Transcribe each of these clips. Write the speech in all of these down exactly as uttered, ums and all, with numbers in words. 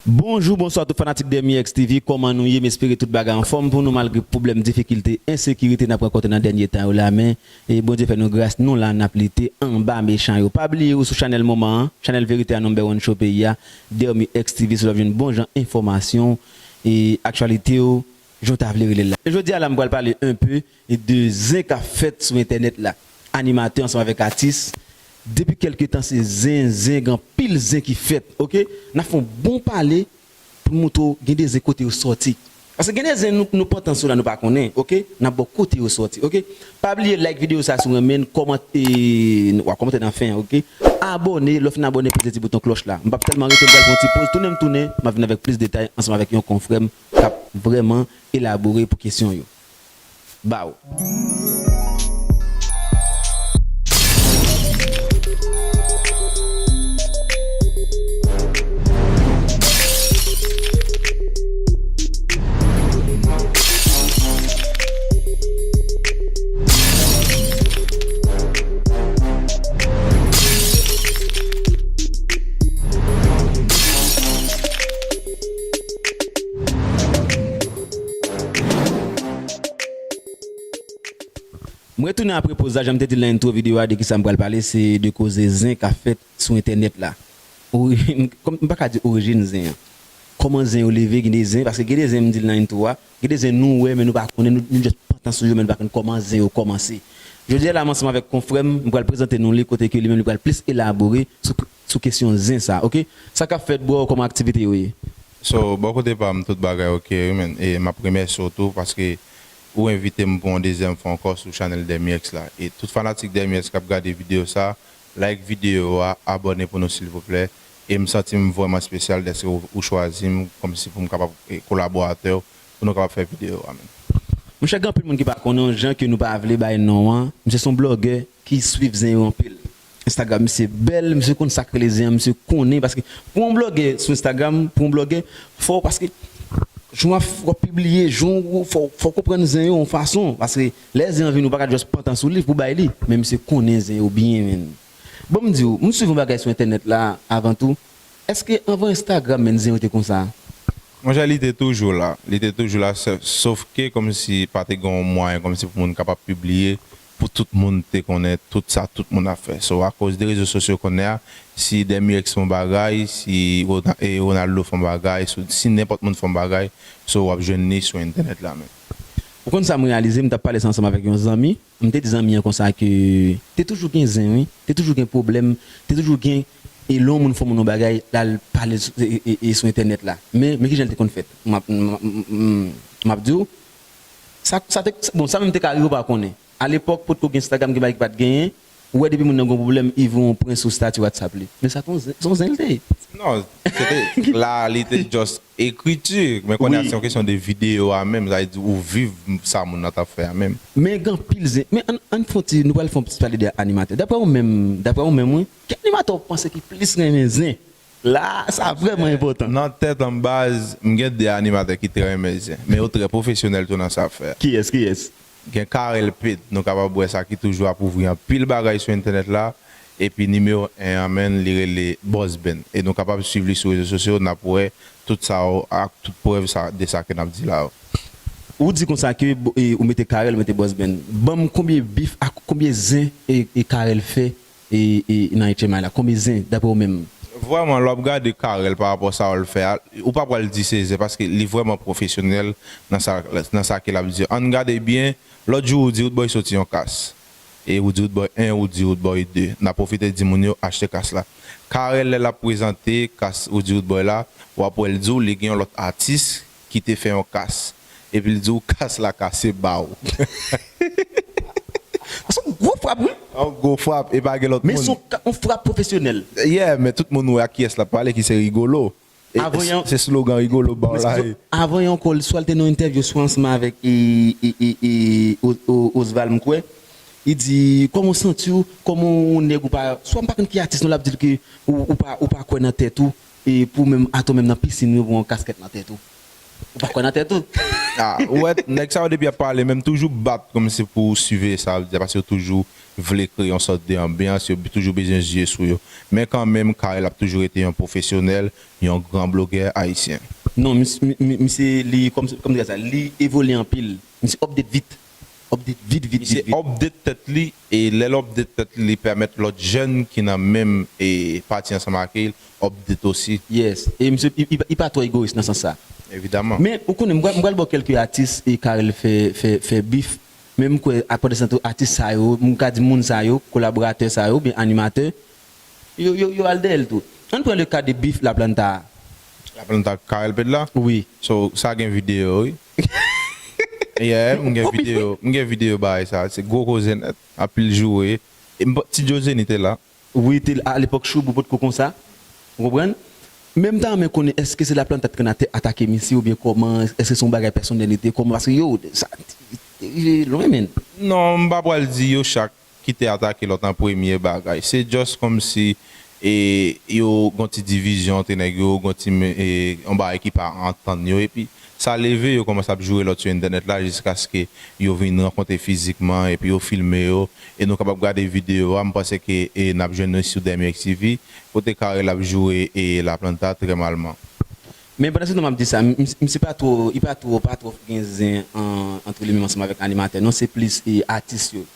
Bonjou, bonswa tout fanatik Dermi X T V, kòman nou ye? M espere tout bagay anfòm pou nou malgre pwoblèm, difikilte, ensekirite n ap rankontre nan dènye tan yo la, men e Bondye fè nou gras, nou la n ap lite anba mechan yo. Pa bliye ou sou chanèl moman an, chanèl verite a number one show peyi a, Dermi X T V, se la w ap jwenn bon jan enfòmasyon e aktyalite yo, jan w ta vle rele l la. E jodi a la, m pral pale un peu e de zen k ap fèt sou entènèt la. Animatè ansanm avèk atis, depi kèlke tan se zen, zen, gen anpil zen ki fèt, oke? N ap fè yon bon pale pou n montre w gen de zen kote yo sòti. Paske gen de zen nou, nou pantan sou la nou pa konnen, oke? N ap ba w kote yo sòti, oke? Pa bliye like videyo sa si w renmen l, kòmante, w a kòmante nan fen an, oke? Abòne, lè w fin abòne, peze ti bouton klòch la. M p ap tèlman rete, m pral pran yon ti poz, tounen m tounen, m ap vin avèk plis detay ansanm avèk yon konfrè m k ap vrèman elabore pou kesyon yo. Ba w. M retounen apre poz la, jan m te di l nan entwo videyo a, de kisa m pral pale, se de koze zen k ap fèt sou entènèt la. Ori-, m, kòm, m pa ka di orijin zen an. Kòman zen yo leve, gen de zen, paske gen de zen, m di l nan entwo a, gen de zen nou wè, men nou pa konnen, nou, nou just pantan sou yo, men nou pa konn kòman zen yo kòmanse. Jodi a la, m ansanm avèk konfrè m, m pral prezante nou li, kote ke li menm li pral plis elabore sou, sou kesyon zen sa, oke? Sa k ap fèt, bro, kòman aktivite yo ye? So, bò kote pa m, tout bagay oke, wi, men, e m ap remèsye w tou, paske ou envite m pou yon dezyèm fwa ankò sou chanèl Dermi X la. E tout fanatik Dermi X k ap gade videyo sa, like videyo a, abòne pou nou silvouplè. E m santi m vrèman espesyal dèske ou, ou chwazi m kòmsi pou m kapab, e, kolaboratè w, pou nou kapab fè videyo a, men. Monchè, gen anpil moun ki pa konnen w, jan ke nou pa vle bay non an. Misye se yon blogè ki swiv zen yo anpil. Instagram misye bèl, misye konn sa k rele zen an, misye konnen, paske pou yon blogè sou Instagram, pou yon blogè, fò, paske jan w ap, w ap pibliye, jan w, fò, fò w konprann zen yo yon fason, paske lè zen an vini, ou pa ka just pantan sou li pou w bay li, men misye konnen zen yo byen, menn. Bon, m di w, m swiv yon bagay sou entènèt la, avan tou, èske anvan Instagram, menn, zen yo te konsa? Monchè, li te toujou la. Li te toujou la, sè-, sof ke kòmsi pa te gen yon mwayen kòmsi pou moun kapab pibliye, pou tout moun te konnen tout sa tout moun ap fè. So, akoz de rezo sosyo kounye a, si Dermi X fè yon bagay, si Rona-, e Ronaldo fè yon bagay, so, si nenpòt moun fè yon bagay, so, w ap jwenn li sou entènèt la menm. Ou konn sa m reyalize, m t ap pale sa ansanm avèk yon zanmi, m te di zanmi an konsa ke te toujou gen zen, wi, te toujou gen pwoblèm, te toujou gen, e lè yon moun fè yon moun yon bagay, l al pale sou, e, e, e, sou entènèt la. Men, men kijan l te konn fèt? M ap, m, m, m, m ap di w, sa, sa te, bon, sa menm te ka rive w pa konnen. Alepòk, potko gen Instagram, gen bagay ki pa t genyen, ou wè depi moun nan gen yon pwoblèm, li voye yon pwen sou stati WhatsApp li. Men sa te yon zen, se yon zen l te ye. Non, se te, la, li te just ekriti, men kounye a se yon kesyon de videyo a menm, sa vle di ou viv sa moun nan t ap fè a menm. Men gen anpil zen, men ann, ann fè yon ti, nou pral fè yon ti pale de animatè. Daprè ou menm, daprè ou menm, wi, ki animatè ou panse ki plis renmen zen? La, sa vrèman enpòtan. Nan tèt an baz, m gen de animatè ki trè renmen zen, men yo trè pwofesyonèl tou nan sa y ap fè a. Kiyès, kiyès? Gen Carel Ped, nou kapab wè sa ki toujou ap ouvri anpil bagay sou entènèt la, epi nimewo en an menm, li rele Boss Ben. E nou kapab swiv li sou rezo sosyo, n ap wè tout sa yo ak tout prèv sa, de sa ke n ap di la yo. Ou di konsa ke, e, ou mete Carel, ou mete Boss Ben. Ban m konbyen bif ak konbyen zen e, e Carel fè e, e nan H M I la? Konbyen zen, daprè w menm? Vrèman, lè w ap gade Carel pa rapò sa w l fè a, ou pa pral di se zen, paske li vrèman pwofesyonèl nan sa, nan sa ke l ap di. Ann gade byen, lòt jou ou di Roodboy soti yon kas. E ou di Roodboy en, ou di Roodboy de. N ap pwofite di moun yo achte kas la. Carel, lè l ap prezante kas ou di Roodboy la, w ap wè l di w li gen yon lòt atis ki te fè yon kas. Epi l di w kas la kase ba w. Se yon gwo frap, wi. Yon gwo frap, e pa gen lòt moun. Men se yon ka-, yon frap pwofesyonèl. Yeah, men tout moun wè ak kiyès l ap pale, ki se Rigolo. E avan se, yon, se slogan Rigolo ba w la, e. Avan yon kòl, swa l te nan yon entèvyou, swa ansanm avèk, e, e, e, e, O-, O-, Osval, m kwè. Li di, kòman w santi w, kòman yon nèg ou pa, swa m pa konn ki atis non, l ap di l ke ou, ou pa, ou pa kwè nan tèt ou, e pou menm atò menm nan pisin, yo pran yon kaskèt nan tèt ou. Ou pa kwè nan tèt ou? Ah, ou wè, nèg sa yo depi ap pale, menm toujou bat kòmsi pou siveye sa, sa vle di, paske yo toujou vle kreye yon sòt de anbyans, yo toujou bezwen zye sou yo. Men kanmenm, Carel ap toujou rete yon pwofesyonèl, yon gran blogè ayisyen. Non, misye, li, kòm, kòm di sa, li evolye anpil. Misye update vit. Update vit, vit, vit, vit. Misye update tèt li, e lè l update tèt li, li pèmèt lòt jèn ki nan menm e pati ansanm ak li, update osi. Yes. E misye, li pa twò egoyis nan sans sa. Evidaman. Men, ou konnen, m pral ba w kèlke atis e Carel fè, fè, fè bif. Men m kwè, apandan sa tou, atis sa yo, m ka di moun sa yo, kolaboratè sa yo, oubyen animatè, yo, yo, yo al dèyè l tou. Ann pran le ka de bif Laplanta a. Laplanta ak Carel Pedla? Wi. So, sa gen videyo, wi. Yeah, m gen videyo, m gen videyo bagay sa. Se gwo koze nèt. Anpil joure. E m pa, Ti Djozeni te la. Wi, te alepòk Shoubou potko konsa. Ou konprann? Men m ta renmen konnen, èske se Laplanta t konn atake misye oubyen kòman? Èske se yon bagay pèsonèl li te? Kòman? Paske yo, sa, lwen, menn. Non, m pa pral di yo chak ki te atake lòt an premye bagay. Se just kòmsi e yo gon ti divizyon antre nèg yo, gon ti e yon bagay ki pa antann yo, epi sa leve, yo kòmanse ap joure lòt sou entènèt la jiskaske yo vin rankontre fizikman epi yo filme yo, e nou kapab gade videyo a, m panse ke e n ap jwenn li sou Dèmyèk TV, kote Carel ap joure e Laplanta trè malman. Men pandan se tan m ap di sa, misye pa twò, li pa twò, pa twò gen zen antre li menm ansanm avèk animatè non, se plis e atis yo.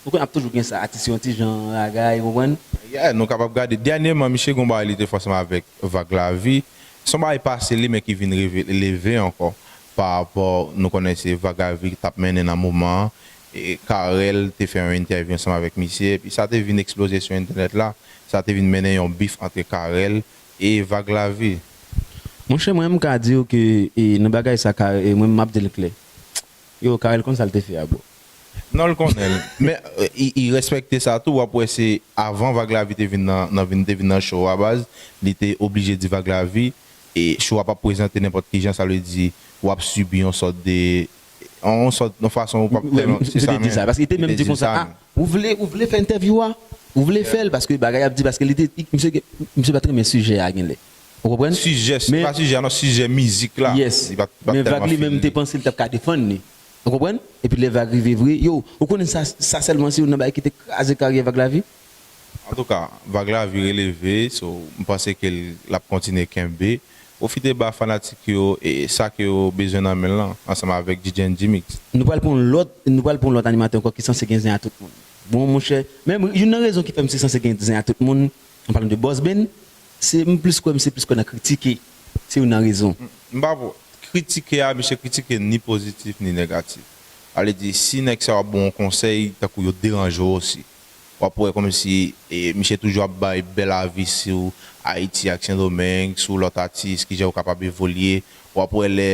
Ou konn ap toujou gen sa, atis yo yon ti jan ragay, ou konprann? Yeah, nou kapab gade. Dènyèman, misye gon bagay li te fè ansanm avèk Vag Lavi. Se yon bagay pase li, men ki vin leve ankò. Pa rapò, nou konnen se Vag Lavi ki t ap mennen nan moman an. E Carel te fè yon entèvyou ansanm avèk misye, epi sa te vin eksploze sou entènèt la. Sa te vin mennen yon bif antre Carel e Vag Lavi. Monchè, mwen, m ka di w ke e, nan bagay sa, Carel, e, mwen, m ap di l klè. Yo, Carel konn sa l te fè a, bro. Non, l konnen l. Men, e, li, li respekte sa tou. W ap wè se avan Vag Lavi te vin nan, nan vin, te vin nan show a baz, li te oblije di Vag Lavi, e show a p ap prezante nenpòt ki jan, sa vle di, w ap sibi yon sòt de, yon sòt, yon fason ou p ap tèlman, se sa menm. Paske li te menm di konsa, a, ou vle, ou vle fè entèvyou a? Ou vle fè l? Paske bagay ap di, paske li te, misye, misye pa t renmen sijè a genlè. Ou konprann? Sijè, se pa sijè a non, sijè mizik la. Yes. Li pa t, li pa t tèlman fini. Men Vag li menm te panse li t ap ka defann li. Ou konprann? Epi lè Vag rive vre, yo, ou konnen sa, sa sèlman se youn nan bagay ki te kraze karyè Vag Lavi? Antouka, Vag Lavi releve, so, m panse ke l, l ap kontinye kenbe. Pwofite ba fanatik yo e sa ke yo bezwen nan men l lan, ansanm avèk DJ N G Mix. Nou pral pran yon lòt, nou pral pran yon lòt animatè ankò ki sanse gen zen a tout moun. Bon, monchè, men youn nan rezon ki fè misye sanse gen zen a tout moun, an palan de Boss Ben, se m plis kwè misye plis kwè nan kritike. Se youn nan rezon. M pa pou kritike a, misye kritike ni pozitif ni negatif. Sa vle di, si nèg sa yo ap ba w yon konsèy, tankou yo deranje w osi. W ap wè kòmsi e, misye toujou ap bay bèl avi sou Ayiti ak Sendomeng, sou lòt atis, kijan yo kapab evolye. W ap wè lè,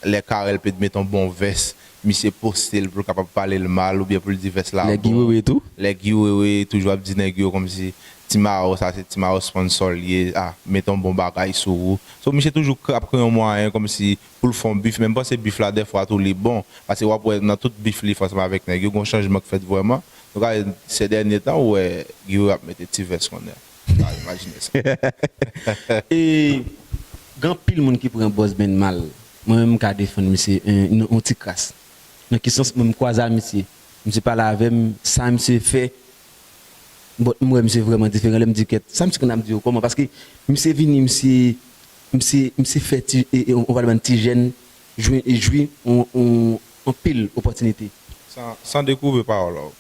lè Carel Ped mete yon bon vès, misye poste l pou l kapab pale l mal oubyen pou l di vès la bon. Lè Guy Wewe tou? Lè Guy Wewe toujou ap di nèg yo kòmsi Ti Maro sa se Ti Maro sponsò l ye, a, mete yon bon bagay sou ou. So, misye toujou ap kreye yon mwayen kòmsi pou l fè yon bif, men m panse bif la dèfwa tou li bon. Paske w ap wè nan tout bif li fè ansanm avèk nèg yo, gon chanjman k fèt vrèman. Nou ka wè se dènye tan ou wè Guy Wewe ap mete ti vès kounye a. Ou ka imajine sa. E gen anpil moun ki pran Boss Ben mal. Mwen menm m ka defann misye yon ti kras. Nan ki sans mwen m kwaze a misye, misye pale avè m, sa misye fè, but m wè misye vrèman diferan lè m di kèt. Sa misye konn ap di yo kòman? Paske misye vini, misye, misye, misye fè ti, e, e, on va dire ti jèn jwi, jwi on, on, anpil opòtinite. San, san dekouvri pawòl ou.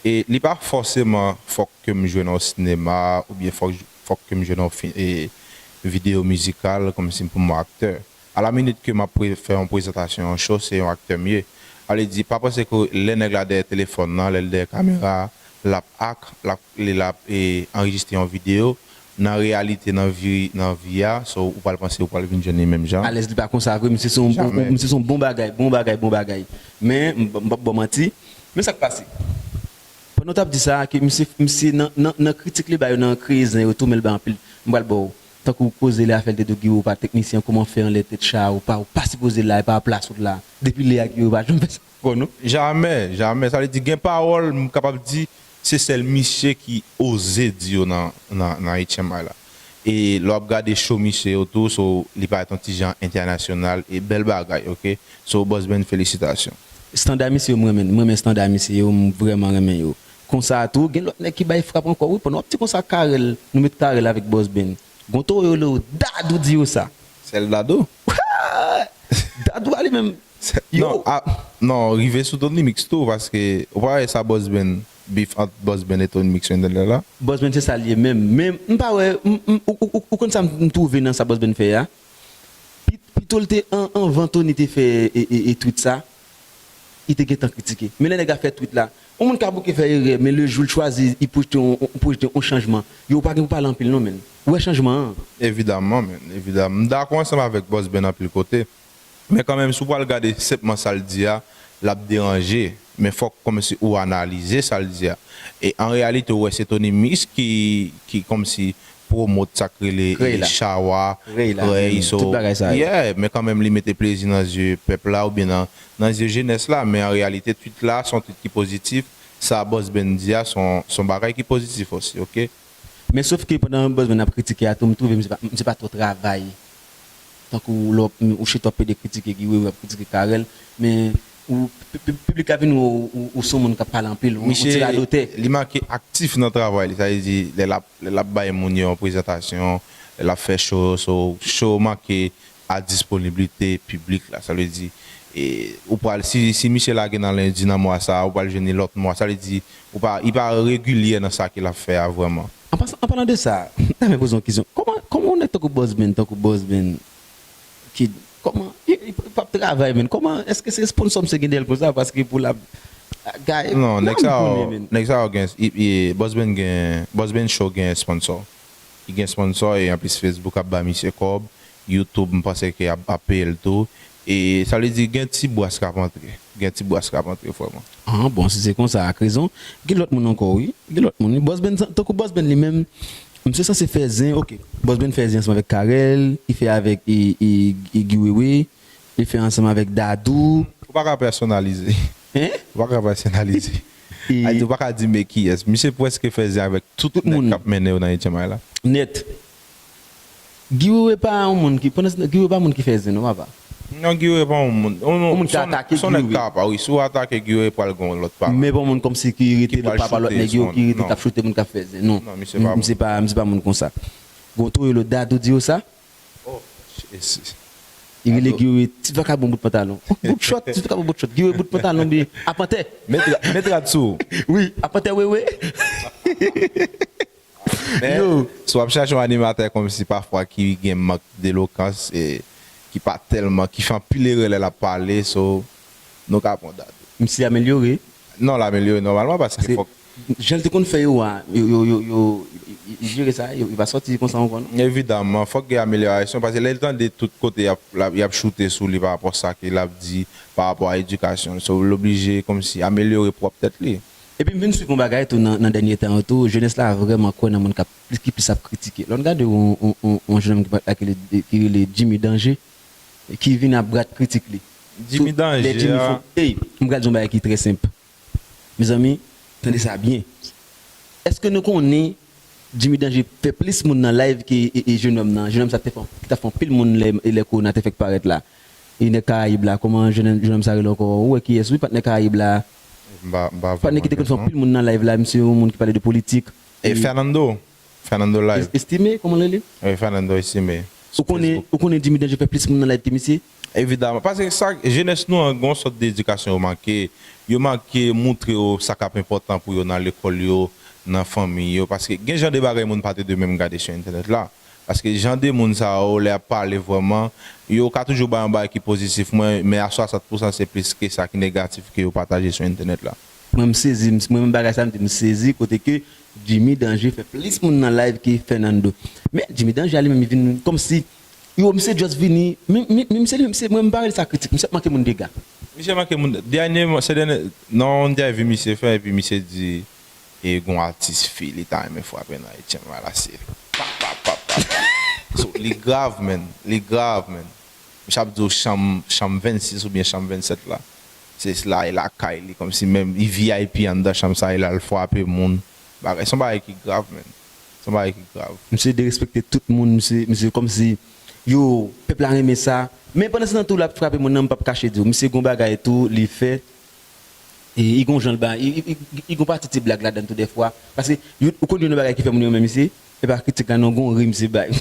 E li pa fòseman fòk ke m jwe nan yon sinema oubyen fòk, fòk ke m jwe nan yon fi, e, videyo mizikal kòmsi pou m yon aktè. A la minit ke m ap pre, fè yon prezantasyon, yon show, se yon aktè m ye. Sa vle di, pa panse ke lè nèg la dèyè telefòn nan, lè l dèyè kamera a, l ap ak, l ap, li l ap e, anrejistre yon videyo. Nan reyalite, nan vi, nan vi a, so, ou pral panse ou pral vin jwenn li menm jan. Alèz li pa konsa vre, misye se yon, misye se yon bon bagay, bon bagay, bon bagay. Men, m p ap ba w manti. Men sa k pase. Pandan w t ap di sa, ke misye, misye nan, nan, nan kritik li ba yo, nan kreye zen yo tou, men l bay anpil. M pral ba w. Tankou koze lè afè l te di w Guiro pa teknisyen, kòman fè anlè tèt cha, ou pa, ou pa sipoze la, e pa plas ou t la. Depi lè a Guiro pa janm fè sa ankò non. Jamè, jamè. Sa vle di gen pawòl, m kapab di, se sèl misye ki oze di yo nan, nan, nan H M I la. E lè w ap gade show misye yo tou, so, li parèt yon ti jan entènasyonal e bèl bagay, oke? So, Boss Ben, felisitasyon. Estanda misye yo, m renmen. M renmen estanda misye yo, m vrèman renmen yo. Konsa tou, gen lòt nèg ki bay frap ankò, wi, pandan w ap di konsa Carel, nou met Carel avèk Boss Ben. Gon toro yo rele yo Dadou Diosa. Sèl Dadou? Dadou a li menm. Non, a, non, rive sou Tony Mix tou, paske ou pa wè sa Boss Ben, beef ant Boss Ben e Tony Mix sou entènèt la? Boss Ben se sa l ye menm. Men m pa wè, m, m, ou, ou, ou, ou konn sa m, m twouve nan sa Boss Ben fè a? Pi, pito l te an, anvan Tony te fè e, e, e tweet sa, li te gentan kritike. Men lè nèg la fè tweet la, yon moun ka bouke fè erè, men le jou l chwazi, li pwojte yon, yon, pwojte yon chanjman. Yo, ou pa gen pou pale anpil non, menn. Ou wè chanjman an? Evidaman, menn, evidaman. M dakò ansanm avèk Boss Ben anpil kote. Men kanmenm, si w pral gade senpman sa l di a, l ap deranje. Men fòk kòmsi ou analize sa l di a. E an reyalite, ou wè se Tony Mix ki, ki kòmsi pwomot sa k rele e chawa, krèy, so, yeah, men kanmenm li mete plezi nan zye pèp la oubyen nan, nan zye jenès la. Men an reyalite, tweet la, se yon tweet ki pozitif. Sa Boss Ben di a, se yon, se yon bagay ki pozitif osi, oke? Men sof ke pandan Boss Ben ap kritike a tou, m twouve misye pa, misye pa twò travay. Tankou lè w ap, ou chita w ap pede kritike Guy Wewe, w ap kritike Carel, men ou, pi-, pi-, piblik la vin wè w, ou, ou se yon moun k ap pale anpil, ou, ou ti radotè. Misye, li manke aktif nan travay li, sa vle di lè l ap, lè l ap bay moun yo yon prezantasyon, lè l ap fè show, so, show manke a disponiblite piblik la. Sa vle di, e, ou pral, si, si misye lage nan lendi nan mwa sa a, ou pral jwenn li lòt mwa. Sa vle di, ou pa, li pa regilye nan sa ke l ap fè a vrèman. An pasan, an palan de sa, m ta renmen poze yon kesyon. Kòman, kòman yon nèg tankou Boss Ben, tankou Boss Ben, ki, kòman, li, li, li p ap travay, menn? Kòman, èske se sponsò misye gen dèyè l konsa? Paske pou l ap, gay, non, nèg sa yo, nèg sa yo gen, i, i, Boss Ben gen, Boss Ben Show gen sponsò. Li gen sponsò e anplis Facebook ap ba misye kòb, YouTube m panse ke ap, ap peye l tou. E sa vle di gen ti bras k ap antre. Gen ti bras k ap antre vrèman. Ah bon, si se konsa, ak rezon. Gen lòt moun ankò, wi. Gen lòt moun, wi. Boss Ben, tankou Boss Ben li menm, misye sanse fè zen, oke. Boss Ben fè zen ansanm avèk Carel, li fè avèk e, e, e Guy Wewe, li fè ansanm avèk Dadou. Ou pa ka pèsonalize. Hein? Ou pa ka pèsonalize. Ayiti, ou pa ka di men kiyès. Misye prèske fè zen avèk tout nèg k ap mennen yo nan Etyen May la. Nèt. Guy Wewe pa yon moun ki, pandan se tan, Guy Wewe pa moun ki fè zen, non, papa. Non, Guy Wewe pa yon moun. Yon moun ki atake Guy Wewe. Se yon nèg ka apa, wi. Si w atake Guy Wewe, pral gen yon lòt pa. Men pa yon moun kòmsi ki rete lòt pa, pa lòt nèg yo, ki rete k ap choute moun k ap fè zen. Non. Non, misye pa moun. Misye pa, misye pa moun konsa. Gon toro yo rele Dadou Diosa. Oh, Jesus. Li rele Guy Wewe ti vakabon bout pantalon. Bout chòt, ti vakabon bout chòt. Guy Wewe bout pantalon, byen apantè. Met rad, met rad sou ou. Wi, apantè Wewe. Men, si w ap chache yon animatè kòmsi pafwa ki gen mank delokans, e ki pa tèlman, ki fè anpil erè lè l ap pale, so, nou ka pran Dadou. Misye amelyore. Non, l amelyore nòmalman paske fòk. Jan l te konn fè yo a, yo, yo, yo, yo, li jere sa, yo, li pa sòti konsa ankò, non. Evidaman, fòk gen amelyorasyon, paske lè l tande tout kote y ap, y ap choute sou li pa rapò sa ke l ap di, pa rapò a edikasyon l. So, l oblije kòmsi amelyore pwòp tèt li. Epi m vin swiv yon bagay tou nan, nan dènye tan yo tou, jenès la vrèman kwè nan moun k ap, ki plis ap kritike. Lè w gade yon, yon, yon, yon jennonm ki pa, ki rele, ki rele Jimmy Danger, ki vin ap brat kritik li. Jimmy Danger, Jimmy a. Ey, m pral di yon bagay ki trè senp. Mezanmi, tande sa byen. Èske nou konnen Jimmy Danger fè plis moun nan live ke e, e, jennonm nan? Jennonm sa te fè, ki t ap fè anpil moun lè, lè kowona te fèk parèt la. E nèg Karayib la, kòman jennonm, jennonm sa rele ankò? Ou wè kiyès, wi, patnè Karayib la. M pa, m pa vre. Patnè ki te konn fè anpil moun nan live la, misye yon moun ki pale de politik. E Fernando. Fernando Live. Estime, kòman l rele? Wi, Fernando Estime. Ou konnen, ou konnen Jimmy Danger fè plis moun nan live ke misye? Evidaman. Paske sa, jenès nou an gen yon sòt de edikasyon yo manke. Yo manke montre yo sa k ap enpòtan pou yo nan lekòl yo, nan fanmi yo. Paske gen jan de bagay moun pa te dwe menm gade sou entènèt la. Paske jan de moun sa yo, lè y ap pale vrèman, yo ka toujou bay yon bagay ki pozitif, mwen, men a swasant pousan se plis ke sa ki negatif ke yo pataje sou entènèt la. Mwen m sezi, m, mwen menm bagay sa m di m sezi kote ke Jimmy Danger fè plis moun nan live ke Fernando. Men Jimmy Danger a li menm li vin kòmsi, yo, misye just vini, men, men, men misye li menm, se, mwen m pa rele sa kritik, misye ap manke moun dega. Misye manke moun, dènyèman, se dènyè, nan yon entèvyou misye fè, epi misye di, e gon atis fi li ta renmen frape nan Etyen May la, se pa, pa, pa, pa, pa. So, li grav, man, li grav, man. Misye ap di w chanm, chanm vennsis oubyen chanm vennsèt la. Se la, e lakay li, kòmsi menm, li V I P anndan chanm sa, e l al frape moun. Bagay, se yon bagay ki grav, man. Se yon bagay ki grav. Misye derespekte tout moun, misye, misye kòmsi yo, pèp la renmen sa. Men pandan se tan tou l ap frape moun nan, m p ap kache di w. Misye gon bagay tou, li fè, e, li gon jan l ba, li, li, li, li gon pati ti blag ladan tou dèfwa. Paske, yo, ou konn youn nan bagay ki fè moun yo renmen misye, e pa kritik la non, gon ri misye bay.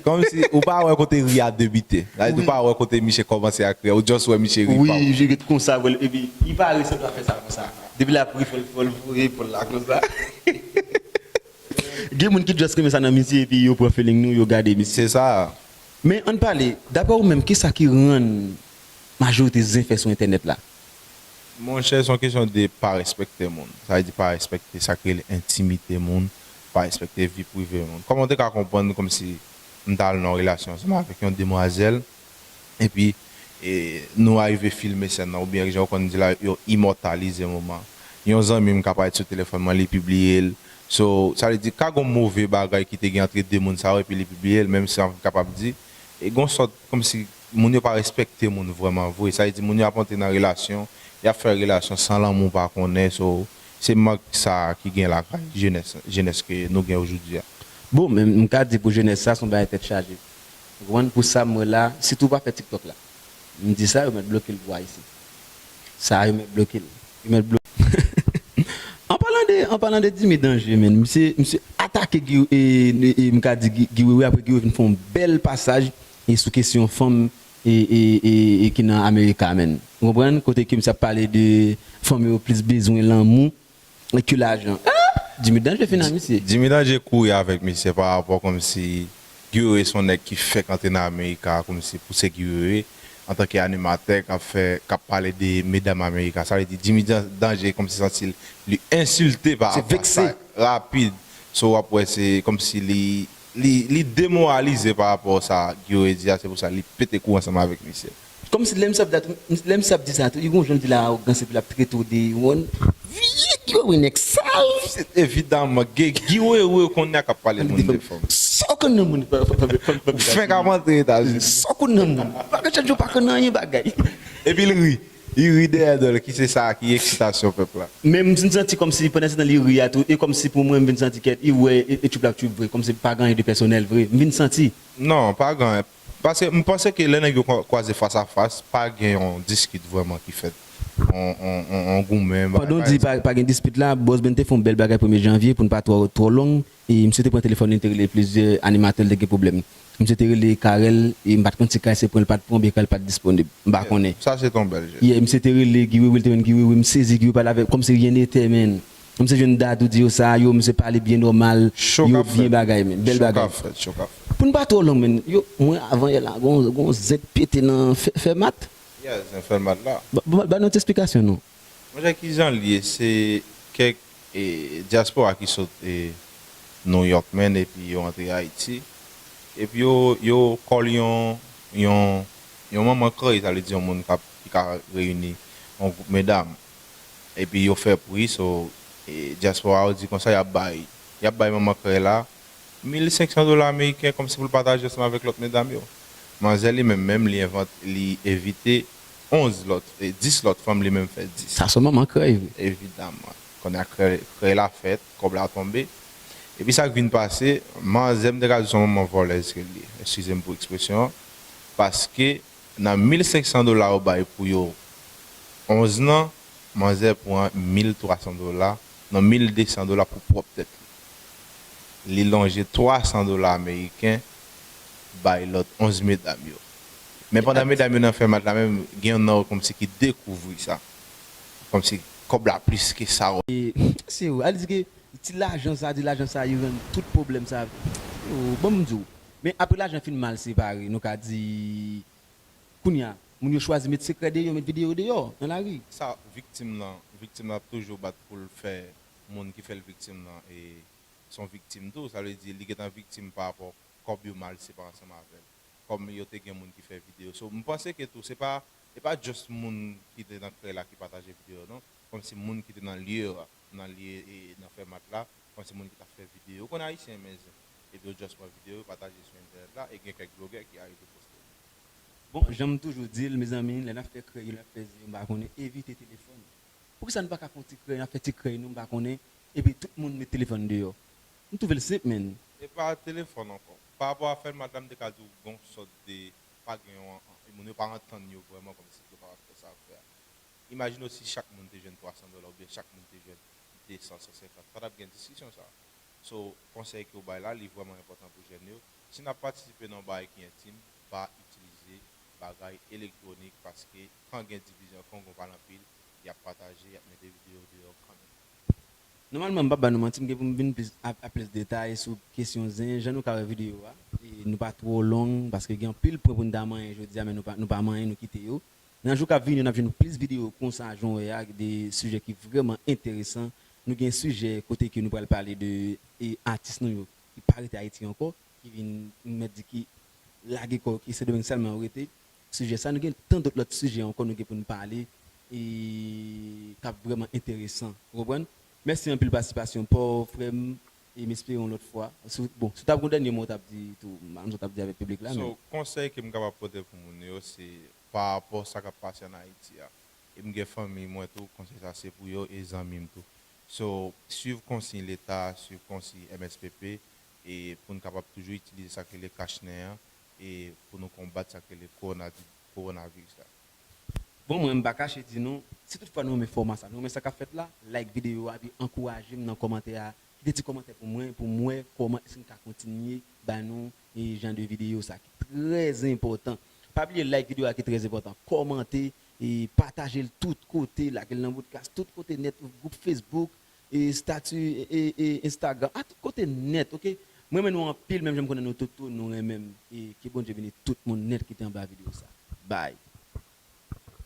Kòmsi, ou pa wè kote ri a debite. Sa vle di ou pa wè kote misye kòmanse ak ri a, ou just wè misye ri Wi, pa. Misye ret konsa, vre, epi li pare sanble ap fè sa konsa. Depi l ap ri, fò l, fò l voye epòl la konsa. Gen moun ki just renmen sa nan misye, epi yo pran feeling nou, yo gade misye. Se sa. Men ann pale, daprè ou menm, kisa ki rann majorite zen fè sou entènèt la? Monchè, se yon kesyon de pa respekte moun. Sa vle di pa respekte sa ki rele entimite moun, pa respekte vi prive moun. Kòman w te ka konprann kòmsi m t al nan yon relasyon ansanm avèk yon demwazèl, epi, e, nou arive filme sèn nan, oubyen jan yo konn di la, yo imòtalize moman. Yon zanmi m ka parèt sou telefòn mwen, li pibliye l. So, sa vle di, ka gon move bagay ki te gen antre de moun sa yo, epi li pibliye l, menm si m kapab di, e gon sòt, kòmsi moun yo pa respekte moun vrèman vre. Sa vle di, moun yo ap antre nan relasyon, y ap fè relasyon san lanmou pa konnen. So, se mank sa ki gen lakay jenès, jenès ke nou gen ojodi a. Bon, men m ka di pou jenès sa, se yon bagay tèt chaje. Ou konprann? Pou sa m wè la, sitou w pa fè TikTok la. M di sa, yo mèt bloke l pou Ayisyen. Sa, yo mèt bloke l. Yo mèt bloke. An palan de, an palan de Jimmy Danje, men, misye, misye atake Guy, e, e, e, m ka di Guy, Guy Wewe, apre Guy Wewe vin fè yon bèl pasaj e sou kesyon fanm e, e, e, e ki nan Amerika, men. Ou konprann? Kote ke misye ap pale de fanm yo plis bezwen lanmou ke lajan. Ah! Jimmy Danje fin ak misye. Jimmy Danje kouri avèk misye pa rapò kòmsi Guy Wewe se yon nèg ki fèk antre nan Amerika, kòmsi pou se Guy Wewe, antanke animatè k ap fè, k ap pale de medam Amerika. Sa vle di Jimmy Dan- Danje kòmsi santi l, li ensilte pa Se rapò a vekse. Sa rapid. So w ap wè se kòmsi li, li, li demoralize pa rapò sa Guy Wewe di a, se pou sa li pete kou ansanm avèk misye. Kòmsi lè misye ap dat- lè misye ap di sa tou, li gon jan l di l arogans epi l ap trete w de yon vye Guy Wewe nèg sal. Evidaman, Guy Wewe kounye a k ap pale moun de fanm. Sa w konn nan moun fanm fanm fanm fanm Ou fenk ap antre Etazini. Sa w konn nan moun. Bagay chak jou pa konn anyen bagay. Epi l ri. Li ri dèyè do l, ki se sa ki eksitasyon pèp la. Men m vin santi kòmsi pandan se tan li ri a tou, e kòmsi pou mwen m vin santi kèt, li wè e, e tchoup la ap tchoup vre, kòmsi pa gen anyen de pèsonèl vre. M vin santi. Non, pa gen. Paske m panse ke lè nèg yo kwa- kwaze fas a fas, pa gen yon diskit vrèman ki fèt. On, on, on, on goumen. Pandan w di pa, pa gen dispit la, Bòs Ben te fè yon bèl bagay premye janvye pou n pa twò, twò long. E misye te pran telefòn li, li te rele plizyè animatè, li te gen pwoblèm. Misye te rele Carel, e m pa t konn si Carel se pran l pa t pran oubyen Carel pa t disponib. M pa konnen. Sa se ton bèl jès. Yeah, misye te rele Guy Wewe, li te jwenn Guy Wewe, m sezi Guy Wewe pale avè l kòmsi ryen nete, men. Misye jwenn Dadou di yo sa, yo, misye pale byen nòmal, Show yo k ap byen fèt. bagay, men. Bèl Show k bagay. Ap fèt, show k ap fèt. Pou n pa twò long, men. Yo, mwen, avan yè la, gon, gon zen pete nan fè, fè mat. Yeah, zen fè mat la. Ba, ba, ba nou ti esplikasyon, non. Monchè, kijan l ye? Se kèk e, dyaspora ki sot e, New York, men, epi yo antre Ayiti. Epi yo, yo kòl yon, yon, yon manman krèy, sa vle di yon moun k ap, ki ka reyini yon gwoup medam. Epi yo fè pri, so, e, dyaspora yo di konsa y ap bay, y ap bay manman krèy la mil senk san dola ameriken kòmsi pou l pataje ansanm avèk lòt medam yo. Manzè li menm, menm, li envant, li envite onz lòt, e, dis lòt fanm, li menm fè dis. Sa se manman krèy, vre. Evidaman. Kounye a krèy, krèy la fèt, kòb la tonbe. Epi sa k vin pase, manzè m te ka di se yon manman vòlèz ke l ye. Eskize m pou ekspresyon an. Paske nan mil senk san dola yo bay pou yo onz nan, manzè pran mil twa san dola, non, mil de san dola pou pwòp tèt li. Li lonje twa san dola ameriken bay lòt onz medam yo. Men pandan medam yo nan fè mat la menm, gen youn nan yo kòmsi ki dekouvri sa. Kòmsi kòb la plis ke sa. E, se vre, al di ke ti lajan sa, di lajan sa, li rann tout pwoblèm sa. Yo, ban m di w. Men apre lajan fin mal separe, nou ka di, kounye a, moun yo chwazi met sekrè deyò, met videyo deyò, nan lari. Sa, viktim nan, viktim nan ap toujou bat pou l fè moun ki fè l viktim nan, e se yon viktim tou, sa vle di li gentan viktim pa rapò kòb yo mal separe ansanm avè l. Kòm yo te gen moun ki fè videyo. So, m panse ke tou, se pa, e pa just moun ki te nan krèy la ki pataje videyo, non. Kòmsi moun ki te nan lye a, nan lye, e, nan fè mat la, kòmsi moun ki t ap fè videyo. Ou konn Ayisyen renmen zen. Epi yo just pran videyo, yo pataje sou entènèt la, e gen kèk blogè ki arive poste. Bon, jan m toujou di l, mezanmi, lè n ap fè krèy yo, lè n ap fè zen yo, m pa konnen, evite telefòn. Poukisa nou pa ka fè yon ti krèy, n ap fè ti krèy nou, m pa konnen, epi tout moun met telefòn deyò? M twouve l senp, menn. E pa telefòn ankò. Pa rapò a fè l, madanm te ka di w gon sòt de pa gen yon, moun yo pa antann yo vrèman kòmsi yo pa fè sa yo fè a. Imajine w si chak moun te jwenn twa san dola oubyen chak moun te jwenn de san, san senkant. Pa t ap gen diskisyon sa a. So, konsèy ke w bay la, li vrèman enpòtan pou jèn yo. Si n ap patisipe nan yon bagay ki entim, pa itilize bagay elektwonik paske kan gen divizyon, kan gen pale anpil, y ap pataje, y ap mete videyo deyò kanmenm. Nòmalman, m p ap ba nou manti, m gen pou m vin plis a, a plis detay sou kesyon zen. Jan nou ka wè videyo a, e nou pa twò long paske gen anpil pwen pou n ta manyen jodi a, men nou pa, nou pa manyen, nou kite yo. Nan jou k ap vini, n ap jwenn plis videyo konsa, jan w wè a, de sijè ki vrèman enteresan. Nou gen sijè kote ke nou pral pale de e, atis nou yo ki pa rete Ayiti ankò, ki vin, nou mèt di, ki lage kò yo, ki Sendomeng sèlman yo rete. Sijè sa, nou gen tan dòt lòt sijè ankò nou gen pou n pale e k ap vrèman enteresan. Ou konprann? Mèsi anpil patisipasyon pa w, frè m, e m espere yon lòt fwa. Si w, bon, si w t ap gen yon dènye mo w t ap di tou, m pa konn sa w t ap di avèk piblik la, men. So, konsèy ke m kapab pote pou moun yo, se pa rapò sa k ap pase ann Ayiti a. E m gen fanmi mwen tou, konsèy sa se pou yo e zanmi m tou. So, swiv konsiy Leta, swiv konsiy M S P P, e pou n kapab toujou itilize sa k rele kach nen an, e pou nou konbat sa k rele kowona-, kowonaviris la. Bon, mwen, m pa kache di nou, si toutfwa nou renmen fòma sa, nou renmen sa k ap fèt la, like videyo a, epi ankouraje m nan kòmantè a, kite ti kòmantè pou mwen, pou m wè kòman èske n ka kontinye ba nou e jan de videyo sa ki trè enpòtan. Pa bliye like videyo a ki trè enpòtan, kòmante, e pataje l tout kote, lage l nan podcast, tout kote nèt, gwoup Facebook, e stati, e, e, e Instagram, a tout kote nèt, oke? Mwen renmen nou anpil, menm jan m konnen nou tout tou, nou renmen m. E ke Bondye beni tout moun nèt ki te anba videyo sa. Bye.